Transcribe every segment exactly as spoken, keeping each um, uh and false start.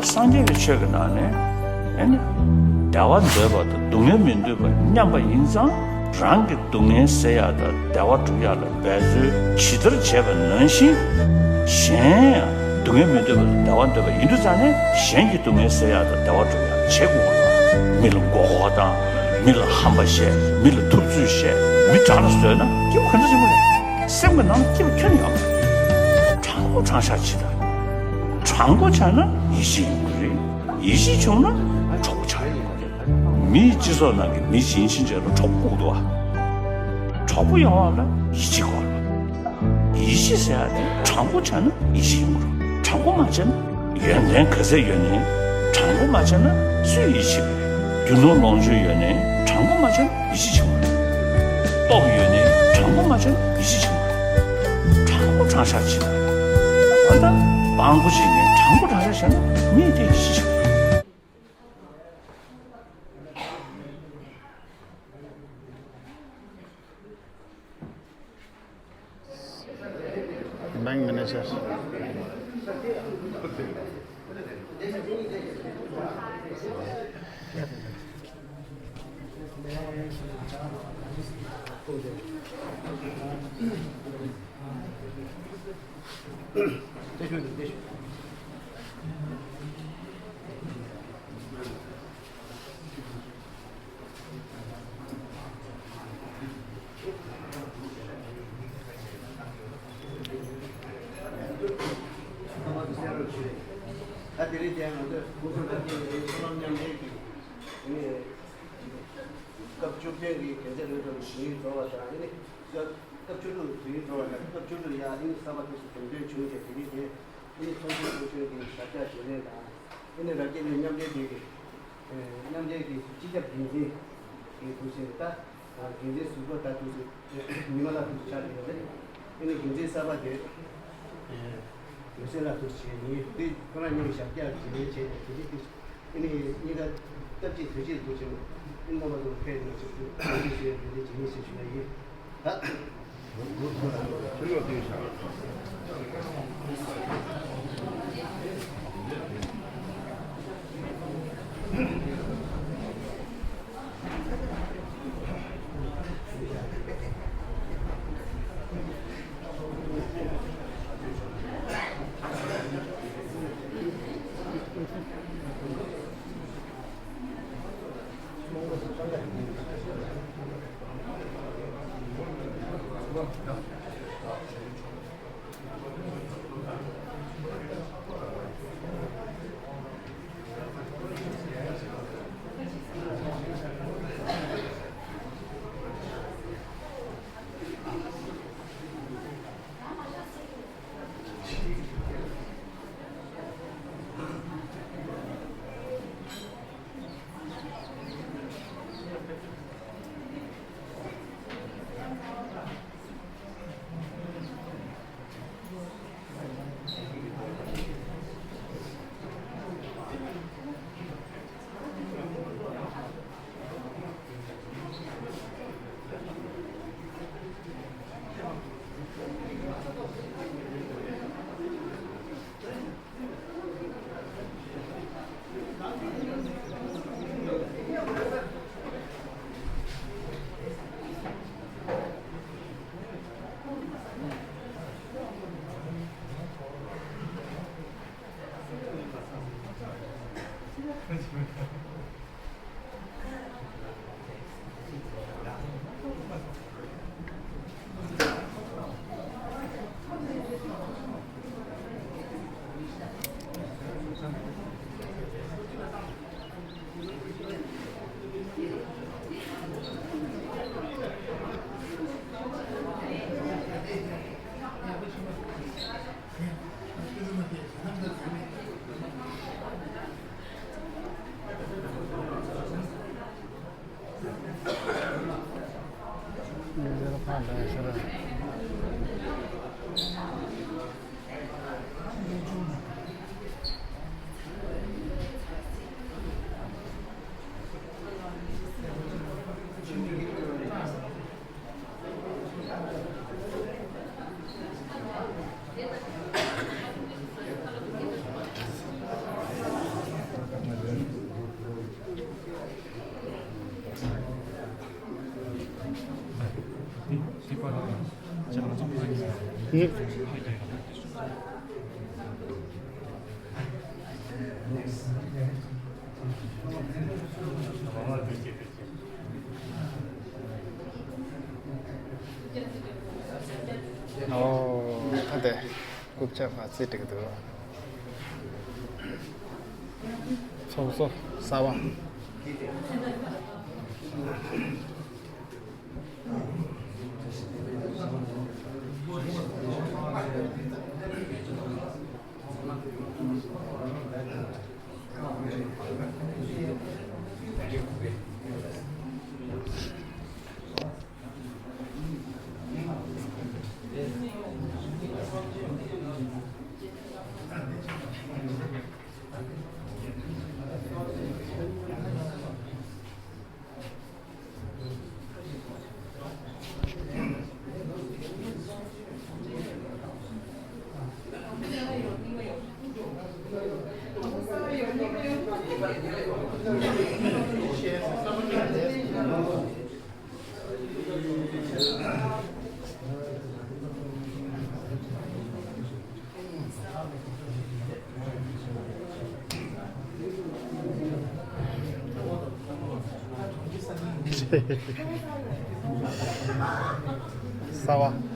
སངས་རྒྱས་པའི་ཆོས་ཀྱི་ནང་ནས་ཨེ་ནི། བདེ་བ་འདོད་པ་དང་སྡུག་བསྔལ་མི་འདོད་པ་མཉམ་པ་ཡིན་ཙང་། རང་གི་སྡུག་བསྔལ་སེལ་ཡག་དང་བདེ་བ་སྒྲུབ་ཡག་ལ་འབད་རྩོལ་ཇི་ལྟར་བྱས་པ་ནང་བཞིན། གཞན་ཡང་སྡུག་བསྔལ་མི་འདོད་པ་དང་བདེ་བ་འདོད་པ་ཡིན་དུས་ཙང་ནས། གཞན་གྱི་སྡུག་བསྔལ་སེལ་ཡག་དང་བདེ་བ་སྒྲུབ་ཡག་བྱེད་དགོས་པ་དང་། མི་ལ་མགོ་སྐོར་བཏང་། མི་ལ་ཧམ་པ་བཤད། མི་ལ་ཐུབ་ཚོད་བཤད། མི་དྲག་ལ་བཟོས་ན་སྐྱིད་པོ་ག་འདྲ་ཞིག་མ་རེད། སེམས་ཀྱི་ནང་ལ་སྐྱིད་པ་ཁྱོན་ཡོད་མ་རེད། དྲང་པོ་དྲང་བཞག་བྱེད་དང་། དྲང་པོ་བྱས་ན་ཡིད་ཆེས་ཡོང་གི་རེད། ཡིད་ཆེས་བྱུང་ན་གྲོགས་པོ་ཆགས་ཡོང་གི་རེད། མིའི་སྤྱི་ཚོགས་ནང་གི་མི་གཞན་ཕྱིན་ཆད་ལ་གྲོགས་པོ་དགོས་འདུག་ཨ། གྲོགས་པོ་ཡོང་བ་ལ་ཡིད་ཆེས་དགོས་རེད། ཡིད་ཆེས་ཟེར་ཡ་དེ་དྲང་པོ་བྱས་ན་ཡིད་ཆེས་ཡོང་གི་རེད། དྲང་པོ་མ་བྱས་ན། ཡོན་ཏན་ག་ཚད་ཡོད་ནའི་དྲང་པོ་མ་བྱས་ན་སུས་ཡིད་ཆེས་པ་རེད། རྒྱུ་ནོར་ལོངས་སྤྱོད་ཡོད་ནའི་དྲང་པོ་མ་བྱས་ན་ཡིད་ཆེས་བྱུང་བ་རེད། སྟོབས་ཡོད་ནའི་དྲང་པོ་མ་བྱས་ན་ཡིད་ཆེས་བྱུང་བ་རེད། དྲང་པོ་དྲང་བཞག་བྱེད་དང་། ད་ལྟ་དབང་པོ་ཅིག་ནས་དྲང་པོ་དྲང་བཞག་བྱས་ན་མི་དེ་ཡིད་ཆེས་བྱུང་བ་རེད། Bank manager. ད་དེ་རིང་དེ་ང་ཚོས་ཁོང་ཚོ་ལ་དེ་རིང་བསོད་ནམས་མཉམ་འབྲེལ་གྱི་སྐབས་བཅུ་བདུན་གྱི་གན་རྒྱ་རེ་རེ་བཞིན་རྫོགས་པ་དང་། ཨ་ནི་སྐབས་བཅུ་དྲུག་དུས་ཡུན་འགྲོ་བ་དང་། སྐབས་བཅུ་དྲུག་ཡ་ཨ་ནི་གསར་པ་དུས་སུ་དོན་འདོན་བྱུང་རྗེས། དེ་རིང་དེ་ཨ་ནི་ཚོགས་ཞུགས་ཚོགས་ཆུང་གི་ཞབས་བཀྱག་བརྗེ་ལེན་དང་། ཨ་ནི་རབ་རྒྱས་གླིང་མཉམ་འབྲེལ་སྡེ་གི་མཉམ་འབྲེལ་གྱི་སྤྱི་ཁྱབ་འགན་འཛིན་གྱི་དུས་ཆེན་ད་འགན་འཛིན་ཟུར་པ་ད་དུས་ཚོད་ཉི་མ་ལ་དུས་ཚོད་ཆགས་ཡོད་རེད། ཨ་ནི་འགན་འཛིན་གསར་པ་དེ་འོད་ཟེར་ལགས་དུས་ཆེན་ཡིན། དེ་ཁོ་རང་གཉིས་ཀྱི་ཞབས་བཀྱག་བརྗེ་ལེན་བྱས་ནས་དེ་རིང་དུས་ཨ་ནི་གཉིས་ཀ་སྟབས་གཅིག་དོན་གཅིག་ཏུ་བྱས་ནས་ཨ་ནི་རྣམ་པ་ཚོ་ཕེབས་ནས་ཅིག་ཏུ་ཞུ་ཡ་དེ་འདྲ་བྱེད་ངེས་ཞེས་ཞུ་ཡ་ཡིན། ད། ཨོ། ཨ་དེ། རྐུབ་ཀྱག་མ་རྩེ་འགྲིག་འདུག་ཚོགས་གཙོ་གསར་པ། གསར་པ།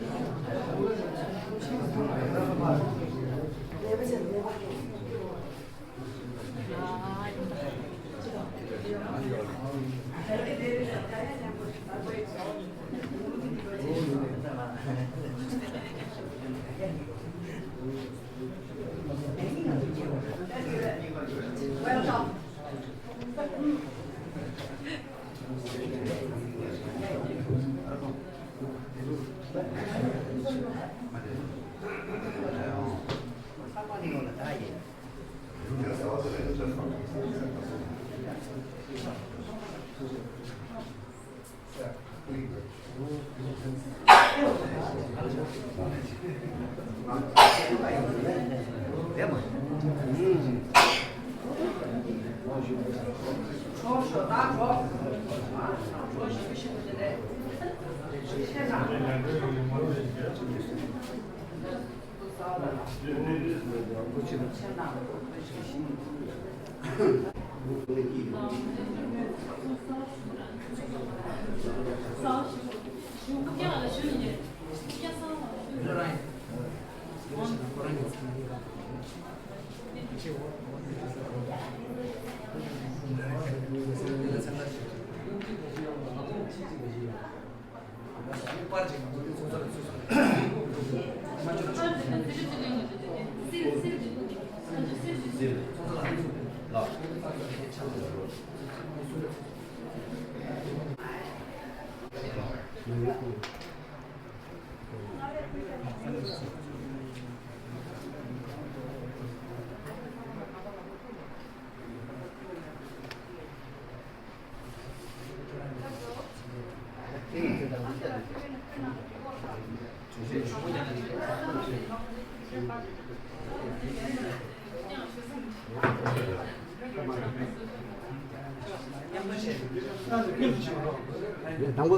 དང་པོ།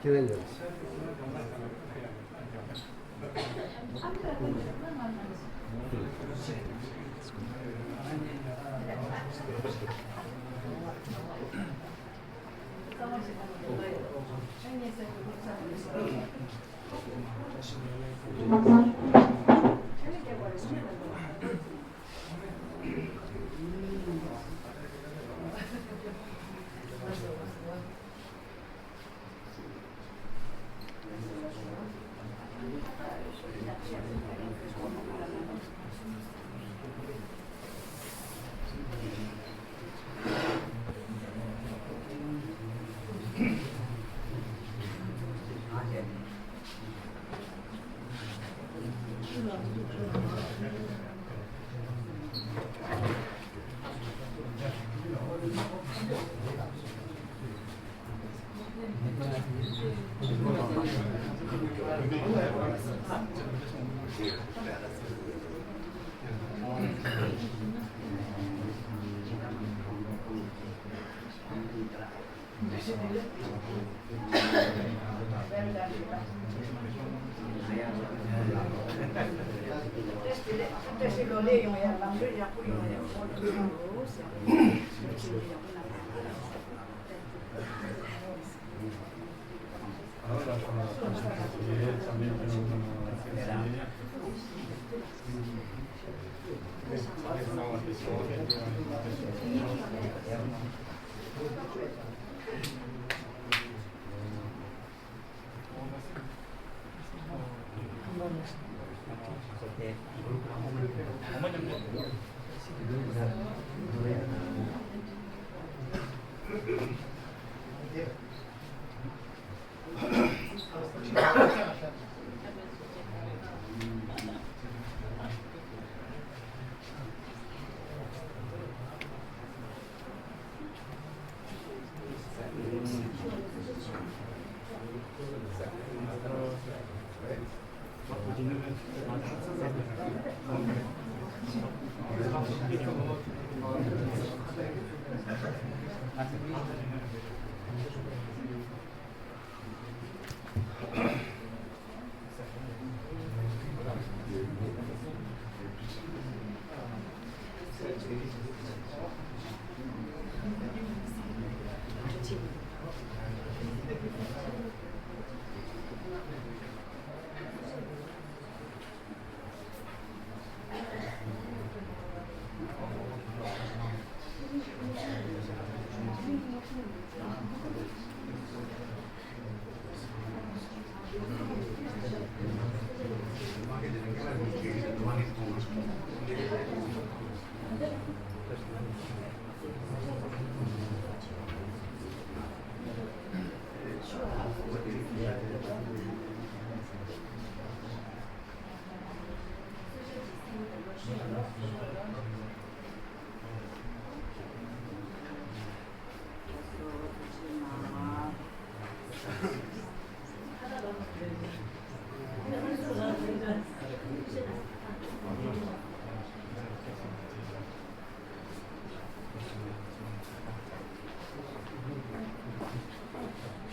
ཁྱེད་རང་ལ། བཀྲ་ཤིས་ལོ་ལེགས་ཡོང་ཡ། ལམ་འགྲོ་ཡག་པོ་ཡོང་ཡ།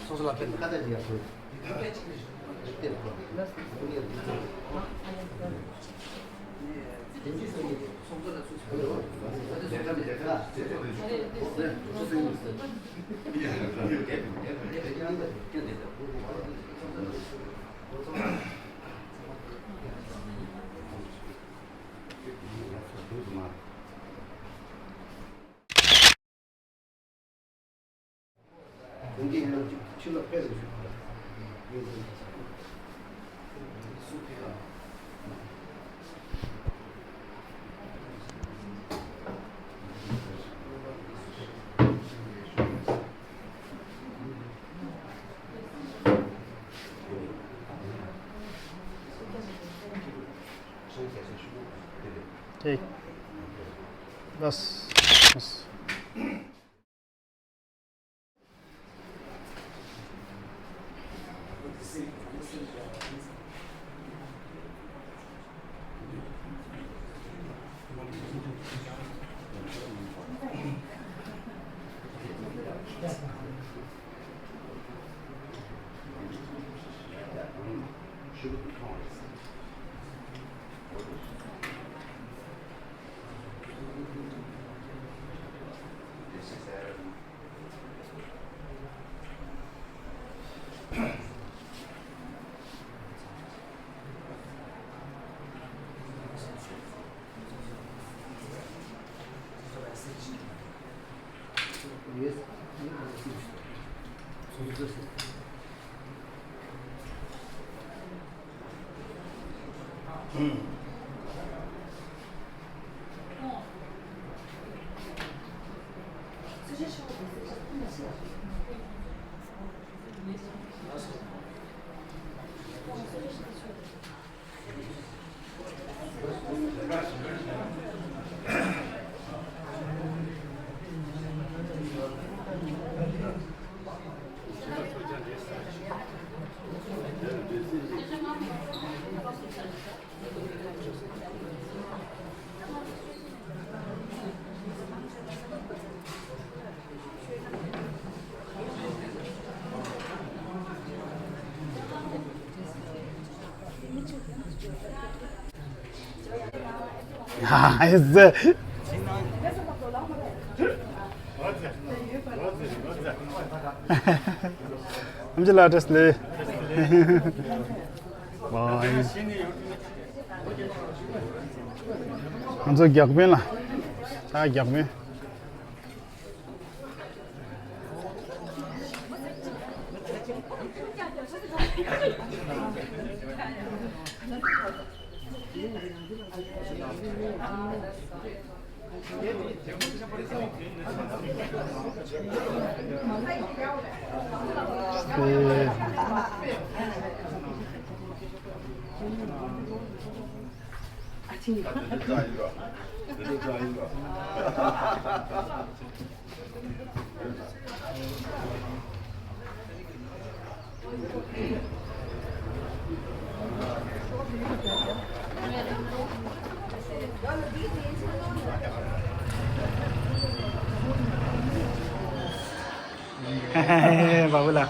སོ་སོ་ལ་ཕན་ཁ་ཏ་ཅིག་ཡར་སོང་། གོང་གི་ཡན་ལག་གཅིག་ཕྱི་ལ་སྤེལ་རུ་ཞུགས་པ། ལགས། ཨ་ཙི། ཨམ་ཅི་ལགས་བཀྲ་ཤིས་བདེ་ལེགས། ཝའི། ང་ཚོ་རྒྱག་དཔོན་ལ། ད་རྒྱག་དཔོན། བ་བུ་ལགས།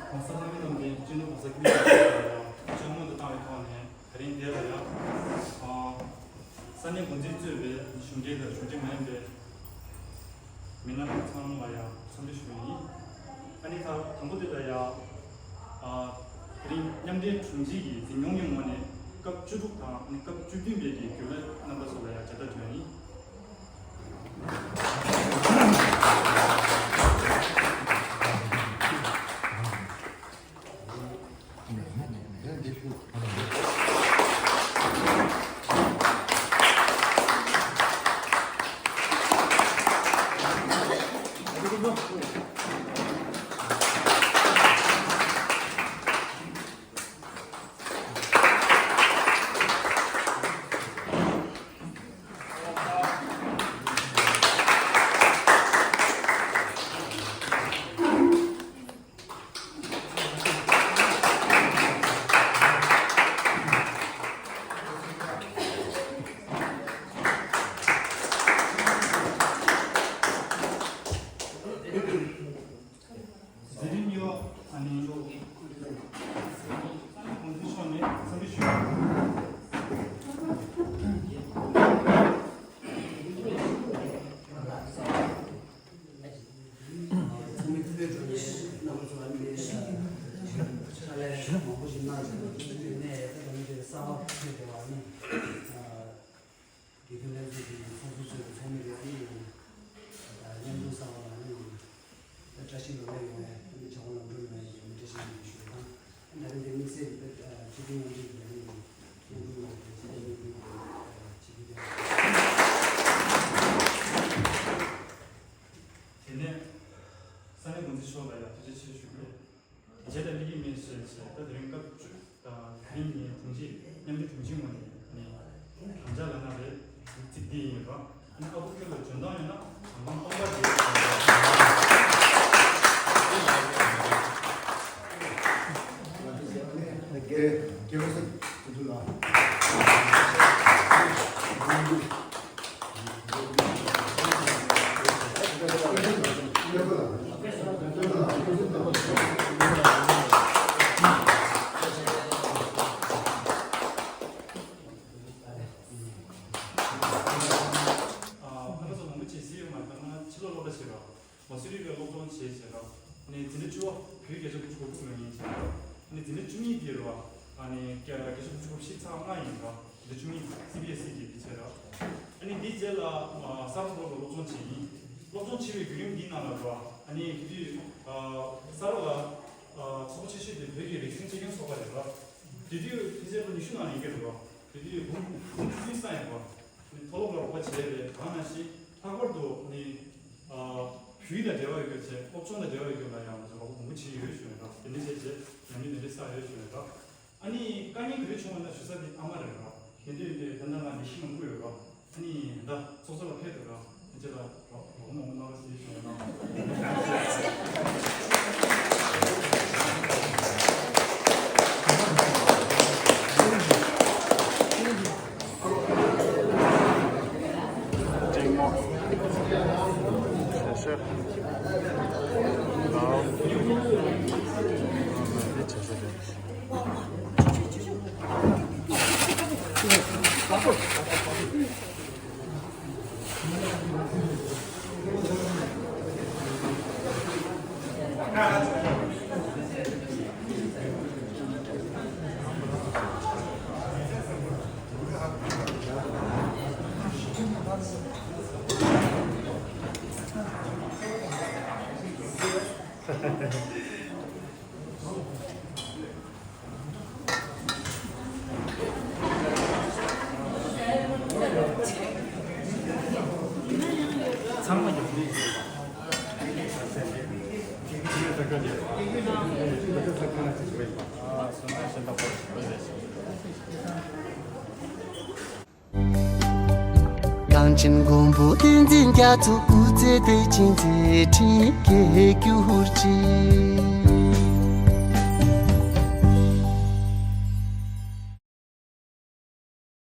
གོང་ས་ལྷ་མི་རྣམས་ཀྱིས་སྤྱི་ནོར་༸གོང་ས་༸སྐྱབས་མགོན་ཆེན་པོ་མཆོག་ལ་ཡང་བཅའ་སྔོན་དུ་བཏང་བའི་ཐོག་ནས། དེ་རིང་འདིར་ཡང་ས་གནས་འགོ་འཛིན་གཙོས་པའི་གཞུང་འབྲེལ་དང་གཞུང་འབྲེལ་མ་ཡིན་པའི་མི་སྣ་རྣམས་ཚང་མ་ལ་ཡང་འཚམས་འདྲི་ཞུ་བ་ཡིན། ཨ་ནི་ད་དང་པོ་དེ་ལ་ཡང་དེ་རིང་མཉམ་འབྲེལ་དྲུང་ཆེ་གི་འཛིན་སྐྱོང་གི་ངོས་ནས་སྐབས་བཅུ་དྲུག་དང་ཨ་ནི་སྐབས་བཅུ་བདུན་པའི་གི་རྒྱུན་ལས་རྣམ་པ་ཚོ་ལ་ཡང་མཇལ་དར་སྒྲོན་ཡིན། འཛིན་རིམ་གཉིས་པ། ཨ་ནི་ཨ་ནི་གོང་འཛིན་མཆོག་ནས་འཚམས་འདྲི་ཞུ། ཚང་མས་ཐུགས་ཕན་གྲོལ་ནས་རྣམ་པ་ཚོ་ལ་ནི་ཕྱག་ལས་མང་པོ་ཞིག་གནང་བྱས་ནས་ད་ནི་དེ་གསར་པ་ཕེབས་པ་ནི། དགེ་འདུན་ལྷན་ཚོགས་ཀྱི་ཚོགས་གཙོ་ཚོས་ཚོགས་མི་རེ་རེ་ཡིས་མཉམ་དུ་གསར་པ་ལ་ནི་བཀྲ་ཤིས་ལོ་ལེགས་ཡོང་བའི་ནི་བྱ་བ་ལམ་འགྲོ་ཡོང་བའི་ནི་བཀྲ་ཤིས་ལོ་ལེགས་ཞུ་བ་དང་། ད་རིང་འདིར་དམིགས་བསལ་གྱི་སྤྱི་འཐུས་རྣམ་པ་ཚོས་ནི་སྙན་སྒྲོན་ལ་དེ་ཚོ་ནི་ཆིབས་བསྒྱུར་དེ་ནས་ས་གནས་འགོ་འཛིན་མཆོག་ལ་ཡང་ཐུགས་རྗེ་ཆེ་ཞུ་རྒྱུ། རྗེས་ལ་ལི་ཡི་མེ་ཤེས་ཆེ་ད་དེ་རིང་སྐབས་བཅུ་དང་དེ་རིང་ངའི་དྲུང་ཆེ་མཉམ་འབྲེལ་དྲུང་ཆེ་ངོས་ནས་ནི་དམ་བཅའ་ལ་ན་རེ་ཚིག་འདི་ཡིན་རོགས། ཨ་ནི་ཨ་ཁུ་ཁྱོད་ལ་འཇོན་ཐང་ཡོད་ན་དམ་བཅའ་སྟོང་པ་དེ་རྒྱལ་རྒྱལ་བ་སྲས་དེ་ཚོ་ལ། ཨ་ཕ་ཚོ་མང་པོ་ཅིག་གཟིགས་ཡོད་མ་རེད། ད་ང་ཕྱི་ལོགས་སློབ་གྲྭ་བྱེད་རོགས། མ་སུ་རི་བའི་སློབ་སྦྱོང་བྱས་བྱས་རོགས། ཨ་ནི་འཛིན་གྲྭ་བཅུ་པ་བོད་ཀྱི་སྐད་ཆ་ཁུ་ཁུ་ཁུ་ཁུ་ཡིན་བྱས་རོགས། ཨ་ནི་འཛིན་གྲྭ་བཅུ་གཉིས་དེ་རོགས། ཨ་ནི་སྐད་ཆ་ཁུ་ཁུ་ཁུ་ཤེས་ཚར་ལྔ་ཡིན་རོགས། འཛིན་གྲྭ་བཅུ་གཉིས་སི་བི་ཨེས་ཨི་གི་དེ་བྱས་རོགས། ཨ་ནི་འདིའི་རྗེས་ལ་ཨ་གསར་དུ་སློབ་གྲྭ་སློབ་སྦྱོང་བྱས་ཡིན། སློབ་སྦྱོང་བྱེད་པའི་བརྒྱུད་རིམ་འདིའི་ནང་ལ་རོགས། ཨ་ནི་དེ་དུས་ཨ་གསར་པ་ལ་ཨ་ཚོགས་པ་ཆེ་ཤོས་དེ་བོད་ཀྱི་རིག་གཞུང་གཅེས་འཛིན་ཚོགས་པ་རེད་རོགས། དེ་དུས་ཕལ་ཆེར་ལོ་ཉི་ཤུ་ནང་ཡིན་གྱི་རེད་རོགས། དེ་དུས་འབུམ་འབུམ་བཅུ་བདུན་ཙམ་ཡིན་རོགས། ནི་མཐོ་སློབ་ལ་རོགས་པ་བྱས་པས་གང་ནང་བཞིན་ལྷག་པར་དུ་ནི་ཨ་བོད་ཡིག་དང་འབྲེལ་བ་ཡོད་རྒྱུ་བྱས། སློབ་སྦྱོང་དང་འབྲེལ་བ་ཡོད་རྒྱུ་ལ་ཡང་ང་ཚོ་རོགས་པ་མང་པོ་བྱས་ཡོད་ཞུ་ནས་རོགས། དེ་འདྲ་བྱས་རྗེས་ཉམས་མྱོང་དེ་འདྲ་བསགས་ཡོད་ཞུ་ནས་རོགས། ཨ་ནི་དཀའ་ངལ་ག་རེ་བྱུང་བ་ན་ཞུ་ས་དེ་ཨ་མ་རེད་རོགས། དེ་དུས་དེ་ད་ལྟ་ང་ནི་ཤི་མང་པོ་ཡོད་རོགས། ཨ་ནི་ད་ཚོགས་གཙོ་ལ་ཕེབས་འདུག་རོགས། ཁྱེད་ལ་རོགས་རོགས་མང་པོ་གནང་རོགས་ཞེས་ཞུ་ནས་རོགས། གངས་ཅན་མགོན་པོ་བསྟན་འཛིན་རྒྱ་མཚོ་སྐུ་ཚེ་བརྟན་ཅིང་མཛད་འཕྲིན་རྒྱས་གྱུར་ཅིག